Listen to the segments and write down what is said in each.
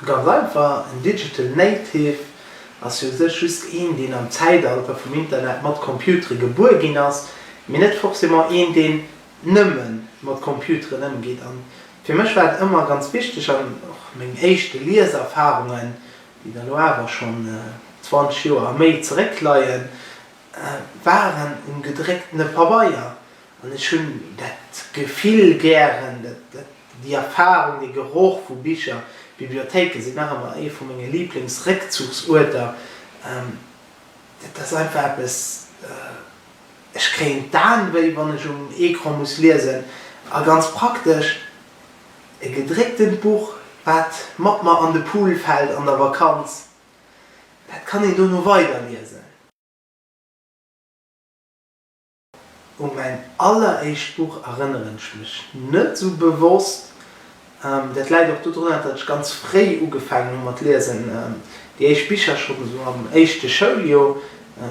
Ganz einfach, en Digital Native ass jo u sech just een, deen am Zäitalter vum Internet mat Computere gebuer ginn ass, mee net forcément een, deen nëmme mat Computeren ëmgeet. An fir mech war et ëmmer ganz wichteg, an och meng éischte Lieserfarungen, déi da lo awer schonn 20 Joer a méi zeréckleien, waren um gedrécktene Pabeier. An ech hunn dat Gefill gären, dat, déi Erfarung, dee Geroch vu Bicher. Bibliothéike sinn nach ëmmer ee vu menge Liblingsréckzuchsuerter. Dat ass einfach eppes, ech kréien d'Aen wéi, wann ech um Ecran muss liesen. A ganz praktesch, e gedrécktent Buch, wat mat mer an de Pool fält an der Vakanz, dat kann een dono weiderliesen. U mäin alleréischt Buch erënneren ech mech net sou bewosst. Dat läit och dodrunner, datt ech ganz fréi ugefaangen hu mat liesen. Déi éischt Bicher schonn esou am éischte Schouljoer.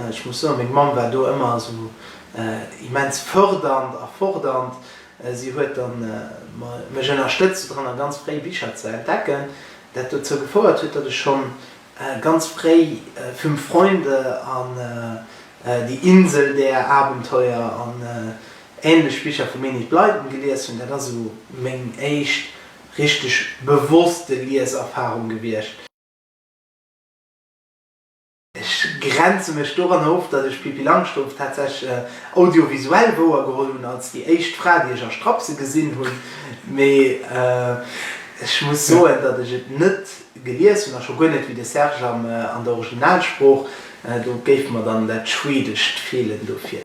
Ech muss soen, meng Mamm war do ëmmer esou immens fërdernd a fordernd. Si huet dann mech ënnerstëtzt dodranner, ganz fréi Bicher ze entdecken. Dat dozou gefouert huet, datt ech schonn Ganz fréi Fünf Freunde an Die Insel der Abenteuer an ähnlech Bicher vum Enid Blyton gelies hunn. Dat ass esou meng éischt richteg bewosste Lieserfarung gewiescht. Ech grenze mech doranner of, datt ech Pippi Langstrumpf tatsächlech audiovisuell wouergeholl hunn als déi éischt Fra, déi ech a Strapse gesinn hunn, mee ech muss soen, datt ech et net Gelies hunn, a scho guer net wéi de Serge am an der Originalsprooch, do géif mer dann dat Schwedescht feelen dofir.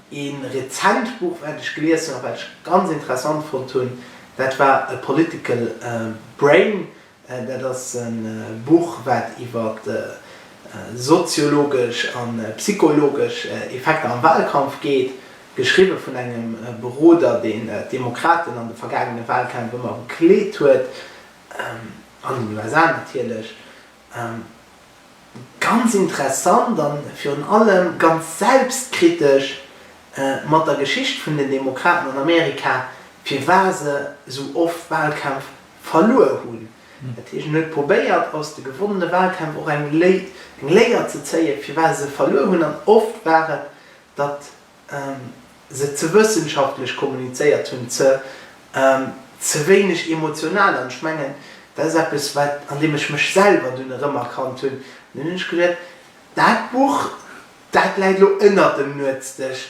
Ee rezent Buch wat ech gelies hunn a wat ech ganz interessant fonnt hunn, dat war A Political Brain. Dat ass e Buch wat iwwer soziologesch a psychologesch Effekter am Wahlkampf geet. Geschriwwe vun engem Beroder, deen d'Demokraten an de vergaangene Wahlkämpf ëmmer begleet huet, an den USA natierlech. Ganz interessant an virun allem ganz selbstkritesch mat der Geschicht vun den Demokraten an Amerika, firwat se esou oft Wahlkämpf verluer hunn. Dat heescht, en huet probéiert, aus de gewonnene Wahlkämpf och eng Léier ze zéien, firwat se se verluer hunn. An oft war et datt se ze wëssenschaftlech kommunizéiert hunn, ze ze wéineg emotional. An ech mengen, dat ass eppes, wat, an deem ech mech selwer dunn erëmerkannt hunn. An dunn hunn ech geduet, dat Buch, dat läit elo ënnert dem Nuetsdësch,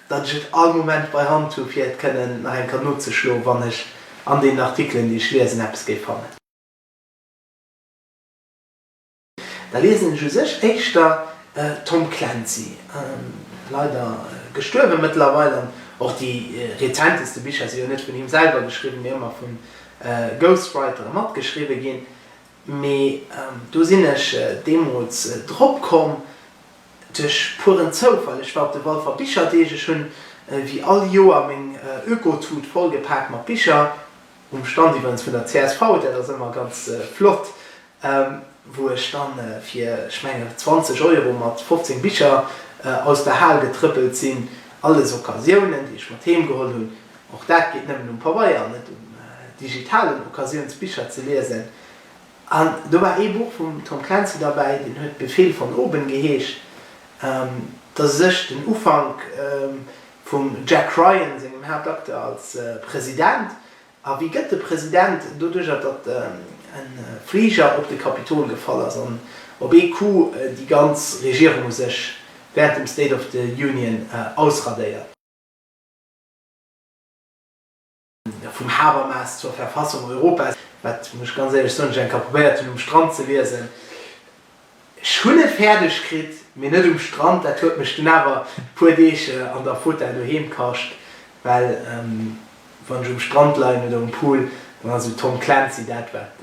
datt ech et all Moment bei Hand hu fir et kënnen nach eng Kéier nozeschloen, wann ech an deenen Artikelen, déi ech liesen, eppes géif fannen. Da liesen ech u sech éischter Tom Clancy, leider gestuerwe mëttlerweil, an och déi rezenteste Bicher si jo net vun him selwer geschriwwen, mee ëmmer vu Ghostwritere matgeschriwwe ginn. Mee do sinn ech deemools drop komm duerch puren Zoufall. Ech war op de Walfer Bicherdeeg, ech hunn wéi all Joer meng Ökotut vollgepak mat Bicher, um Stand iwwerens vun der csv, dat ass ëmmer ganz flott, wou ech dann fir, ech mengen, 20 Euro mat 15 Bicher aus der Hal getrëppelt sinn. Alles Occasiounen, déi ech mat heem geholl hunn. Och dat geet nëmmen um Pabeier an net um digitalen Occasiounsbicher ze liesen. An do war ee Buch vum Tom Clancy derbäi, deen huet Befehl von oben geheescht. Dat ass u sech den Ufank vum Jack Ryan, sengem Haaptacteur als President. A wéi gëtt de President doduercher, datt e Fliger op de Kapitol gefall ass an op ee Coup déi ganz Regierung u sech während dem State of the Union ausradéiert? Vum Habermas zur Verfassung Europas, wat, muss ech ganz éierlech soen, ech eng Kéier probéiert hunn um Strand ze liesen. Ech hunn et fäerdeg kritt, mee net um Strand. Dat huet mech dunn awer e puer Deeg an der Fotell doheem kascht, well wann ech um Strand leien oder um Pool, dann ass esou Tom Clancy dat wat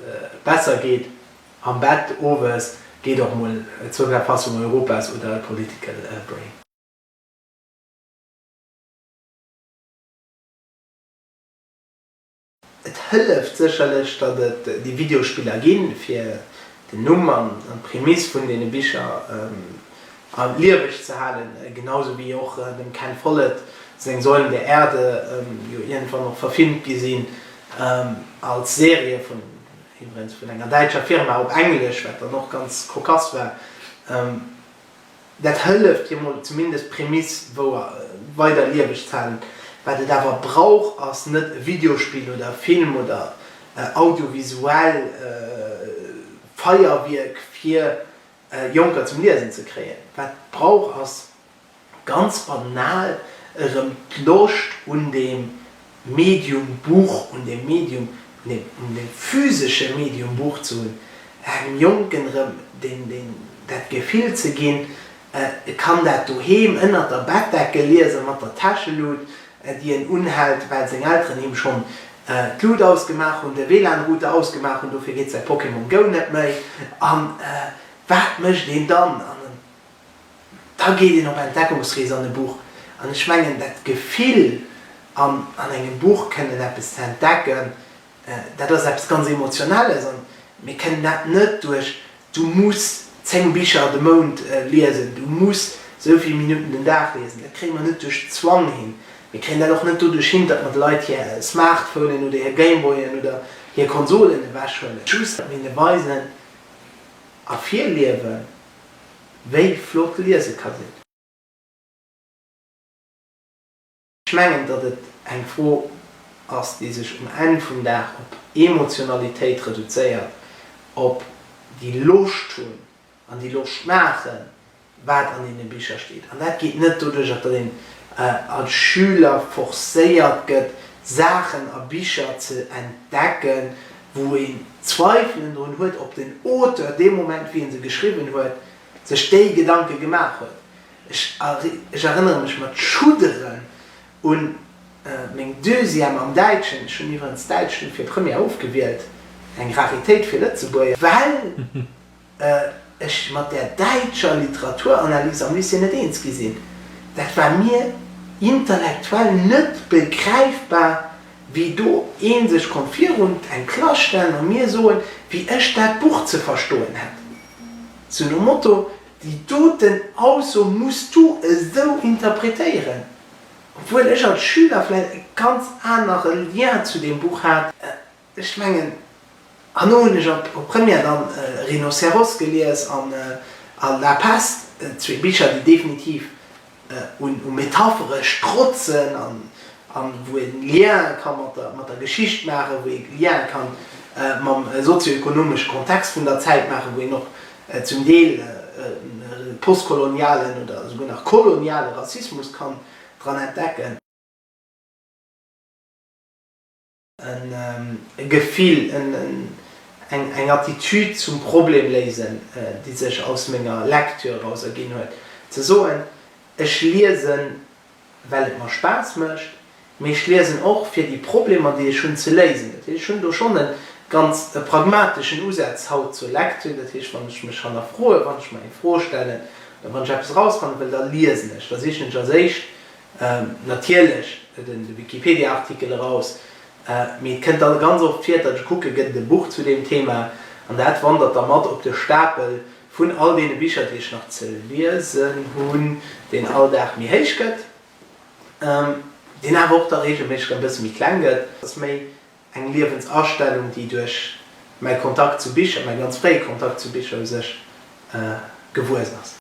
besser geet. Am Bett owes geet och mol zur Verfassung Europas oder e Political Brain. Et hëlleft sécherlech, datt et déi Videospiller ginn, fir den Numm an d'Prämiss vun deene Bicher lieweg ze halen, genau sou wéi och dem Ken Follett seng Säulen der Erde jo iergendwann och verfilmt gi sinn. Als Serie vun, iwwregens vun enger däitscher Firma op Englesch, wat dann och ganz kokass war. Dat hëlleft hir mol zumindest d'Prämiss wouer weider lieweg ze halen. Wat et awer brauch ass net e Videospill oder e Film oder audiovisuell Feierwierk fir Jonker zum Liesen ze kréien. Wat et brauch ass ganz banal erëm d'Loscht un deem Medium Buch, un deem Medium, un deem, un deem physesche Medium Buch ze hunn, engem Jonken erëm deen, deen, dat Gefill ze ginn, e kann dat doheem ënnert der Bettdecke liesen, mat der Täschelut, déi en unhält, well seng Elteren him schonn d'Lut ausgemaach hunn, de WLAN-Router ausgemaach hunn, dofir geet säi Pokémon Go net méi. A wat mécht een dann? An Da geet een op Entdeckungsrees an e Buch. An ech mengen, dat Gefill, an an engem Buch kënnen eppes ze entdecken, dat ass eppes ganz Emotionelles. An mir kënnen dat net duerch, du muss 10 Bicher de Mount liesen, du muss esou vill Minutten den Dag liesen, dat kréie mer net duerch Zwang hin. Mir kréien dat och net doduerch hin, datt mer de Leit hir Smartphonen oder hir Gameboyen oder hir Konsolen ewechhuelen. Just, datt mir hinne weisen a virliewen, Wéi flott Liese ka sinn. Ech mengen, datt et eng Fro ass, déi sech um Enn vum Dag op Emotionalitéit reduzéiert, op déi Loscht hunn an déi Loscht maachen, wat an deene Bicher steet. An dat geet net doduercher, datt een als Schüler forcéiert gëtt, Saachen a Bicher ze entdecken, wou een Zweifelen drun huet, ob den Auteur dee Moment, wéi en se geschriwwen huet, sech déi Gedanke gemaach huet. Ech erënnere mech mat Schudderen un meng Deuxième am Däitschen, ech hunn iwwerens Däitsch du fir Première ofgewielt, eng Raritéit fir Lëtzebuerger, well ech mat där däitscher Literaturanalyse am Lycée net eens gi sinn. Dat war mir intellektuell net begräifbar, wéi do ee sech konnt virun eng Klass stellen a mir soen, wéi ech dat Buch ze verstoen hätt. Sou nom Motto, déi doten Ausso muss du esou interpretéieren, obwuel ech als Schüler vläicht e ganz anere Lien zu deem Buch hat. Ech mengen, herno hunn ech op Première dann Rhinocéros gelies an La Peste, zwee Bicher, déi definitiv u Metaphere strotzen an wou een Lien ka mat der Geschicht maachen, wou ee Lien ka mam sozioekonomesche Kontext vun der Zäit maachen, wou een och zum Deel postkolonialen oder esouguer nach koloniale Rassismus kann dran entdecken. E Gefill, eng Attitude zum Problem léisen, déi sech aus menger Lecture eraus erginn huet. Ze soen, ech liesen, well et mer Spaass mécht, mee ech liesen och, fir déi Problemer, déi ech hunn, ze léisen. Dat heescht, ech hunn do schonn e ganz pragmateschen Usaz haut zur Lecture. Dat heescht, wann ech mech hannerfroen, wann ech mer eng Fro stellen oder wann ech eppes erausfanne wëll, da liesen ech. Da sichen ech als éischt Natierlech de Wikipedia-Artikel eraus, mee et kënnt da ganz oft vir, datt ech kucke gëtt et e Buch zu deem Thema an dat wandert da mat op de Stapel vun all deene Bicher, déi ech nach ze liesen hunn, deen all Dag méi héich gëtt, deen awer och da reegelméisseg e bësse méi kleng gëtt. Et ass méi eng Liewensastellung, déi duerch mäi Kontakt zu Bicher, mäi ganz fréie Kontakt zu Bicher u sech, gewuess ass.